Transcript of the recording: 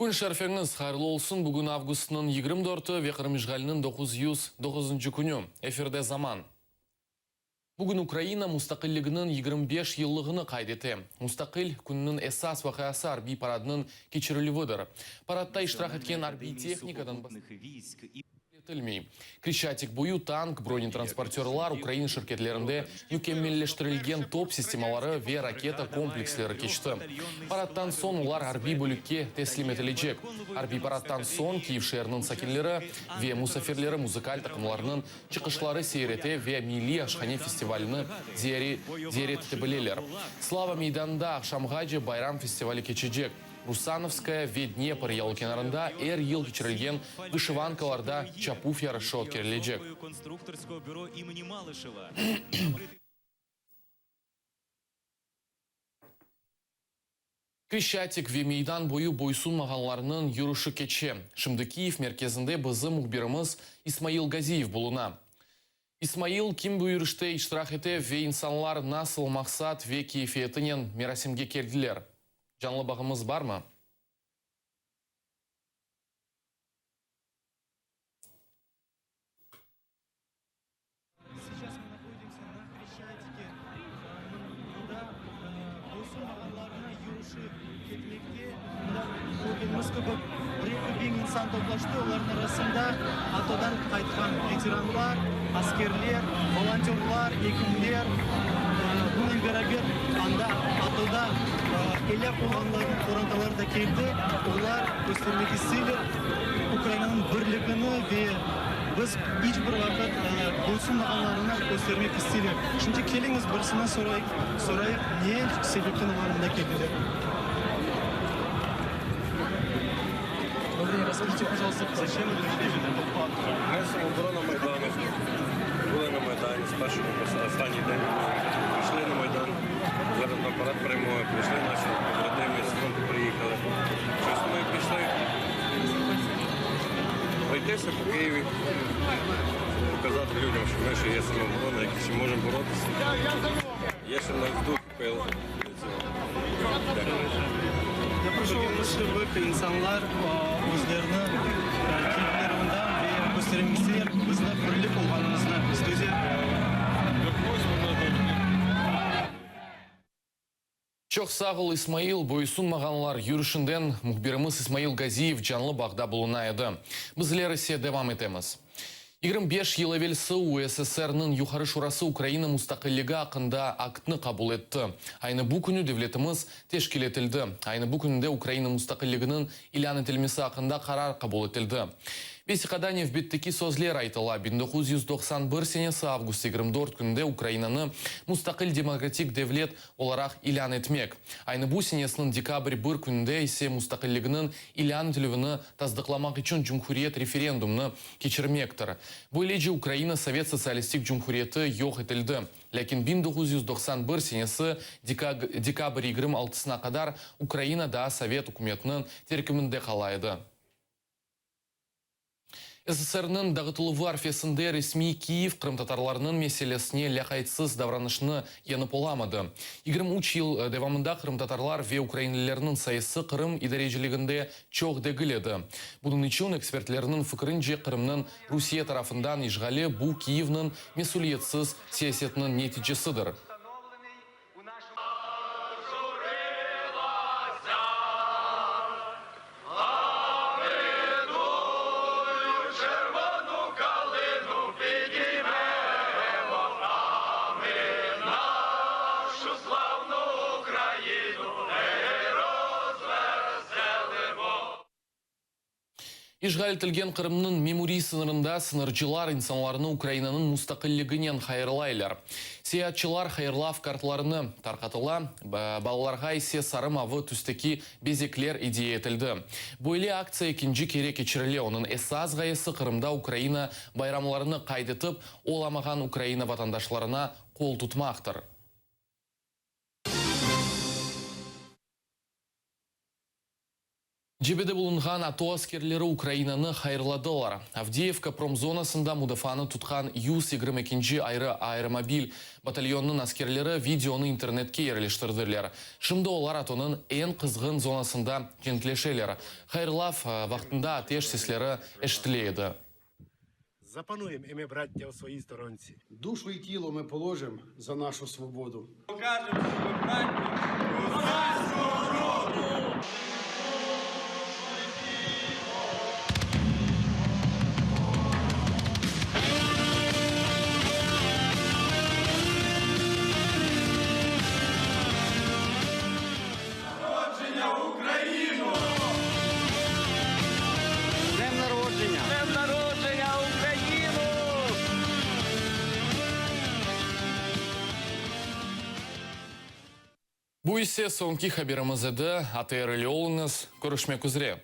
Kün şerfeñiz hayırlı olsun, bugün avgustnıñ 24-i ve Qırım işğaliniñ 909-ncı künü. Efirde Zaman. Bugün Ukraina mustaqilliginiñ 25 yıllığını qayd ete. Mustaqil kününiñ esas vaqiası arbiy paradnıñ keçirilüvidir. Paradta iştirak etken arbiy tehnikadan etilmey. Kreşçatik boyu tank, bronetransportörlar, ukrain şirketlerinde mükemmelleştirilgen top sistemaları ve raketa kompleksleri keçti. Paradtan soñ olar arbiy bölükke teslim etilecek. Arbiy paradtan soñ Kiyev şeeriniñ sakinleri ve musafirleri muzıkal taqımlarnıñ çıqışları seyir ete ve milliy aşhane festivalini ziyaret ete bileler. Slava meydanında aqşamğace bayram festivali keçecek. Rusanovskaya ve Dnepr yalı kenarında er yıl keçirilgen vışivankalarda çapuv yarışı ötkerilecek. Kreşçatik ve meydan boyu boysunmağanlarnıñ yürüşi keçe. Şimdi Kiyev merkezinde bizim mühbirimiz İsmail Gaziyev buluna. İsmail, kim bu yürüşte iştirak ete ve insanlar nasıl maqsat ve keyfiyetinen merasimge keldiler? Canlı bağımız barmı? Biz iç bir vaqıt boysunmağanlarını köstermek isteyler. Şimdi keliñiz birisine sorayıq, sorayıq, ne sebepten olar mında keldiler. Добрый день, расскажите, пожалуйста, зачем вы пришли сюда? Ми самооборона Майдану. Були на Майдані з першого по останній день. Прийшли на Майдан. Зараз на парад перемоги. Прийшли наші побратими з фронту приїхали. Щось ми прийшли пройтися по Києві, показати людям, що ми ще є самооборона, які ще можемо боротися. Є ще в нас дух і пил для цього. Дякую. Körgenimiz kibi, insanlar özlerini keldiler mında ve köstermek isteyler bizni birlik olğanımıznı. Studiya. Çoq sağ ol, İsmail. Boysunmağanlar yürüşinden mühbirimiz İsmail Gaziyev canlı bağda buluna edi. Bizler ise devam etemiz. 25 yıl evelsi USSR-niñ Yuqarı Şurası Ukraina mustaqilligi aqqında aktnı qabul etti. Aynı bu künü devletimiz teşkil etildi. Aynı bu künde Ukraina mustaqilliginiñ ilân etilmesi aqqında qarar qabul etildi. Vesiqada nevbetteki sözler aytıla, 1991 senesi avgust 24 kününde Ukrainanı mustaqil demokratik devlet olaraq ilân etmek. Aynı bu senesiniñ dekabr bir kününde ise mustaqilliginiñ ilân etilüvini tasdıqlamaq içün cumhuriyet referendumnı keçirmektir. Böylece Ukraina Sovet Sotsialistik Cumhuriyeti yoq etildi. Lâkin 1991 senesi dekabr 26-sına qadar Ukraina daa Sovet ükümetiniñ terkibinde qala edi. SSRniñ dağıtıluvı arfesinde resmiy Kiyev qırımtatarlarnıñ meselesine lâqaytsız davranışını yeñip olamadı. 23 yıl devamında qırımtatarlar ve ukrainlilerniñ sayısı Qırım idareciliginde çoq degil edi. Bunıñ içün, ekspertlerniñ fikirince, Qırımnıñ Rusiye tarafından işğali bu Kiyevniñ mesüliyetsiz siyasetiniñ neticesidir. İşğal etilgen Qırımnıñ memuriy sıñırında sıñırcılar insanlarnı Ukrainanıñ mustaqilliginen hayırlaylar. Seyaatçılar hayırlav kartlarını tarqatıla, balalarğa ise sarı-mavı tüsteki bezekler ediye etildi. Böyle aktsiya ekinci kere keçirile, onıñ esas ğayesi Qırımda Ukraina bayramlarını qayd etip olamağan Ukraina vatandaşlarına qol tutmaqtır. Cebede bulunğan ATO askerleri Ukrainanı hayırladılar. Avdeyevka promzonasında mudafaanı tutqan 120 ekinci ayrı aeromobil batalyonınıñ askerleri videonı internetke yerleştirdiler. Şimdi olar ATOnıñ eñ qızğın zonasında cenkleşeler. Hayırlav vaqtında ateş sesleri eşitile edi. Zapanuyem i mi, brattya, u svoїy storonці. Душу і тіло ми положимо за нашу свободу. Днем народження Україну! Bu ise soñki haberimiz edi. ATR ile oluñız. Körüşmek üzre.